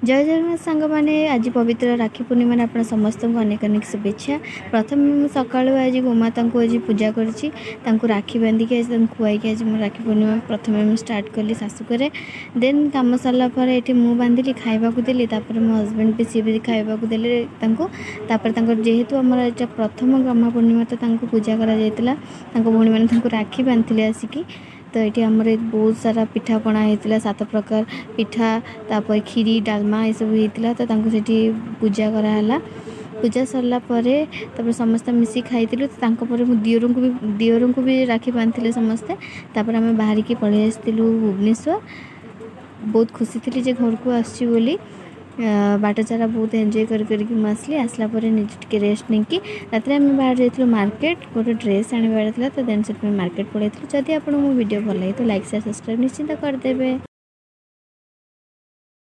ଜୟ ଜଗନ୍ନାଥ ସାଙ୍ଗମାନେ। ଆଜି ପବିତ୍ର ରାକ୍ଷୀ ପୂର୍ଣ୍ଣିମାରେ ଆପଣ ସମସ୍ତଙ୍କୁ ଅନେକ ଅନେକ ଶୁଭେଚ୍ଛା। ପ୍ରଥମେ ମୁଁ ସକାଳୁ ଆଜି ଗୋମାତାଙ୍କୁ ଆଜି ପୂଜା କରିଛି। ତାଙ୍କୁ ରାକ୍ଷୀ ବାନ୍ଧିକି, ଆଜି ତାଙ୍କୁ ଖୁଆଇକି ଆଜି ମୁଁ ରାକ୍ଷୀ ପୂର୍ଣ୍ଣିମା ପ୍ରଥମେ ମୁଁ ଷ୍ଟାର୍ଟ କଲି ଶାଶୁଘରେ। ଦେନ୍ କାମ ସରିଲା ପରେ ଏଠି ମୁଁ ବାନ୍ଧିଲି, ଖାଇବାକୁ ଦେଲି। ତାପରେ ମୋ ହଜବେଣ୍ଡ ବି, ସିଏ ବି ଖାଇବାକୁ ଦେଲେ ତାଙ୍କୁ। ତାପରେ ତାଙ୍କର ଯେହେତୁ ଆମର ଏଇଟା ପ୍ରଥମ ଗହ୍ମା ପୂର୍ଣ୍ଣିମା, ତ ତାଙ୍କୁ ପୂଜା କରାଯାଇଥିଲା। ତାଙ୍କ ଭଉଣୀମାନେ ତାଙ୍କୁ ରାକ୍ଷୀ ବାନ୍ଧିଥିଲେ ଆସିକି। ତ ଏଠି ଆମର ବହୁତ ସାରା ପିଠାପଣା ହେଇଥିଲା, ସାତ ପ୍ରକାର ପିଠା, ତାପରେ କ୍ଷୀରି, ଡାଲମା ଏସବୁ ହେଇଥିଲା। ତ ତାଙ୍କୁ ସେଠି ପୂଜା କରାହେଲା। ପୂଜା ସରିଲା ପରେ ତାପରେ ସମସ୍ତେ ମିଶିକି ଖାଇଥିଲୁ। ତ ତାଙ୍କ ପରେ ମୁଁ ଦିଅରଙ୍କୁ ବି ରାକ୍ଷୀ ବାନ୍ଧିଥିଲେ ସମସ୍ତେ। ତାପରେ ଆମେ ବାହାରିକି ପଳେଇ ଆସିଥିଲୁ ଭୁବନେଶ୍ୱର। ବହୁତ ଖୁସି ଥିଲି ଯେ ଘରକୁ ଆସିଛି ବୋଲି। ବାଟ ସାରା ବହୁତ ଏନ୍ଜୟ କରି କରିକି ମୁଁ ଆସିଲି। ଆସିଲା ପରେ ନିଜେ ଟିକେ ରେଷ୍ଟ ନେଇକି ରାତିରେ ଆମେ ବାହାରି ଯାଇଥିଲୁ ମାର୍କେଟ। ଗୋଟେ ଡ୍ରେସ୍ ଆଣିବାର ଥିଲା, ତ ଦେନ୍ ସେଥିପାଇଁ ମାର୍କେଟ ପଳେଇଥିଲୁ। ଯଦି ଆପଣଙ୍କୁ ମୋ ଭିଡ଼ିଓ ଭଲ ଲାଗିଥିବ, ଲାଇକ୍, ସେୟାର, ସବସ୍କ୍ରାଇବ୍ ନିଶ୍ଚିତ କରିଦେବେ।